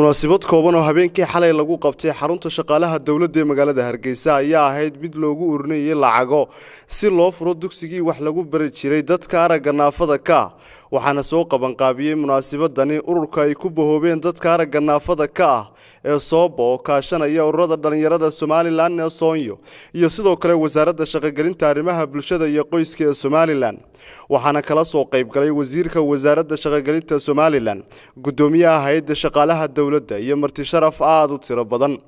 Munaasabad kooban oo habeenkii xalay lagu qabtay xarunta shaqaalaha dowladda ee magaalada Hargeysa ayaa ahayd mid loogu ururinayay lacago si loo furo dugsigii wax lagu bari jiray dadka aragga naafada ka ah. Waxaana soo qabanqaabiyey munaasabadani ururka ay ku bahoobeen dadka aragga naafada ka ah ee Sooba, oo kaashanaya ururada dhalinyarada Somalilan ee Soonyo iyo sidoo kale Wasaaradda Shaqogelinta, Arrimaha Bulshada iyo Qoyska ee Somalilan. Waxaana kala soo qaybgalay wasiirka Wasaaradda Shaqogelinta Somalilan, guddoomiyaha hay-adda shaqaalaha dowladda iyo marti sharaf aada u tiro badan.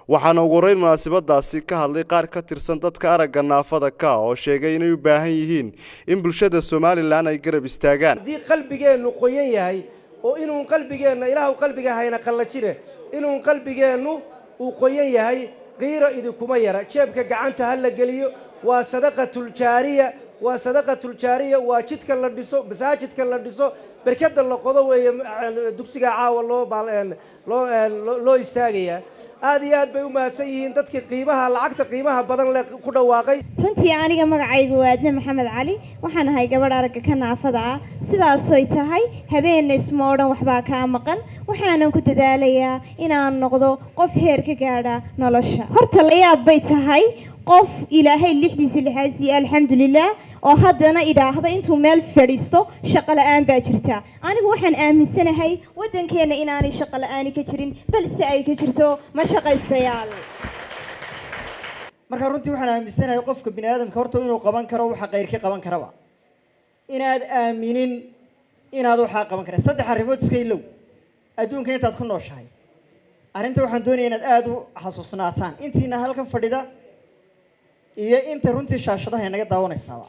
Waxaana ugu horeyn munaasabadaasi ka hadlay qaar ka tirsan dadka aragga naafada ka, oo sheegay inay u baahan yihiin in bulshada Somalilan ay garab istaagaan. Haddii qalbigeennu qoyan yahay oo inuun qalbigeenna Ilaahu qalbiga hayna qallajine, inuun qalbigeennu uu qoyan yahay, qiiro idinkuma yara. Jeebka gacanta ha la geliyo, waa sadaqatuljaariya, waa sadaqatuljaariya. Waa jidka la dhiso, masaajidka la dhiso, berkada la qodo weeye. Dugsiga caawa loo loo istaagayaa. Aad iyo aad bay u mahadsan yihiin dadkii qiimaha lacagta qiimaha badan leh ku dhawaaqay. Runtii aniga magacaygu waa Adne Maxamed Cali, waxaan ahay gabadh aragga ka naafada ah. Sidaasoy tahay, habeenna isma odhan waxbaa kaa maqan. Waxaanan ku dadaalayaa inaan noqdo qof heer ka gaadha nolosha. Horta la yaab bay tahay qof Ilaahay lixdiisa lixaad siiye, alxamdulilah, oo haddana idhaahda intuu meel fadhiisto shaqo la-aan baa jirta. Anigu waxaan aaminsanahay waddankeenna inaanay shaqo la-aani ka jirin, balse ay ka jirto ma shaqaystayaal. Marka runtii waxaan aaminsanahay qofka bini aadamka horta inuu qaban karo waxa kayrkii qaban karaba, inaad aaminin inaad waxaa qaban kara. Saddex arrimood iska ilow adduunka intaad ku nooshahay. Arrinta waxaan doonaya inaad aada u xasuusnaataan, intiina halkan fadhida iyo inta runtii shaashadaha inaga daawanaysaaba.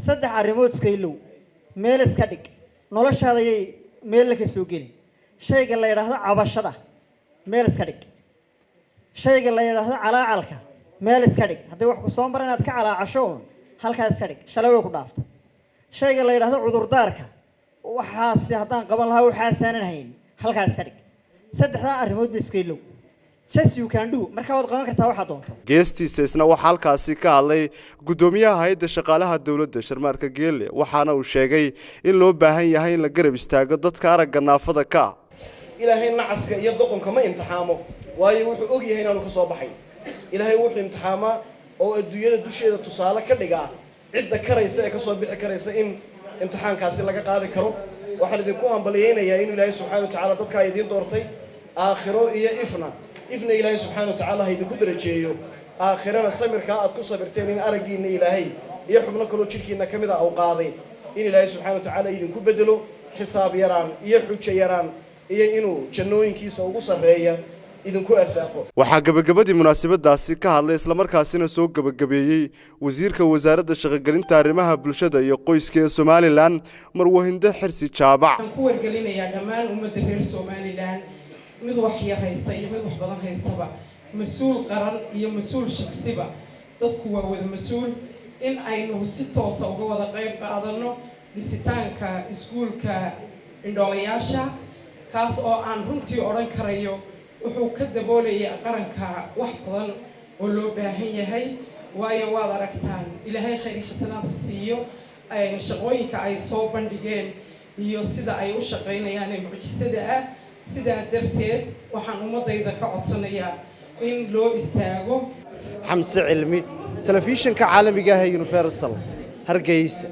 Saddex arrimood iska ilow, meel iska dhig, noloshaada yay meel la ka soo gelin. Shayga la yidhaahdo cabashada meel iska dhig, shayga la yidhaahdo calaacalka meel iska dhig. Haddii wax ku soo mara inaad ka calaacasho uun, halkaa iska dhig, shalay way ku dhaafto. Shayga la yidhaahdo cudurdaarka, waxaasi haddaan qaban lahaa waxaasaanan hayn, halkaa iska dhig. Saddexdaa arrimood ba iska ilow. Just you can do, markaa waad qaban kartaa waxaad doonto. Geestiisa isna waxaa halkaasi ka hadlay guddoomiyaha hay-adda shaqaalaha dowladda, Sharmaarka Geele, waxaana uu sheegay in loo baahan yahay in la garab istaago dadka aragga naafada ka ah. Ilaahay nacaska iyo doqonka ma imtixaamo, waayo wuxuu og yahay inaanu ka soo baxayn. Ilaahay wuxuu imtixaamaa oo adduunyada dusheeda tusaale ka dhigaa cidda karaysa ee kasoo bixi karaysa in imtixaankaasi laga qaadi karo. Waxaan idinku hambalyaynayaa inuu Ilaahay subxana wa tacaala dadkaa idiin doortay, aakhiro iyo ifna. Ifna Ilaahay subxaana wa tacaala ha idinku darajeeyo, aakhirana samirkaa aad ku sabirteen in araggiinna Ilaahay iyo xubno kaloo jidhkiinna ka mid a u qaaday, in Ilaahay subxana wa tacaala idinku bedelo xisaab yaraan iyo xujo yaraan iyo inuu jannooyinkiisa ugu sarreeya idinku arsaaqo. Waxaa gebagabadii munaasabadaasi ka hadlay islamarkaasina soo gebagabeeyey wasiirka Wasaaradda Shaqogelinta, Arrimaha Bulshada iyo Qoyska ee Somalilan, Marwahinde Xirsi Jaabac. Waxaan ku wargelinayaa dhammaan ummadda reer Somalilan, mid wax yar haysta iyo mid wax badan haystaba, mas-uul qaran iyo mas-uul shaqsiba, dadku waa wada mas-uul, in aynu si toosa uga wada qayb qaadano dhisitaanka iskuulka indhoolayaasha, kaas oo aan runtii odhan karayo wuxuu ka daboolayaa qaranka wax badan oo loo baahan yahay. Waayo waad aragtaan, Ilaahay khayr xasanaadka siiyo, shaqooyinka ay soo bandhigeen iyo sida ay u shaqaynayaan ee mucjisada ah. Sidaa darteed waxaan ummadayda ka codsanayaa in loo istaago. Xamse Cilmi, telefishinka caalamiga ah ee Universal, Hargeysa.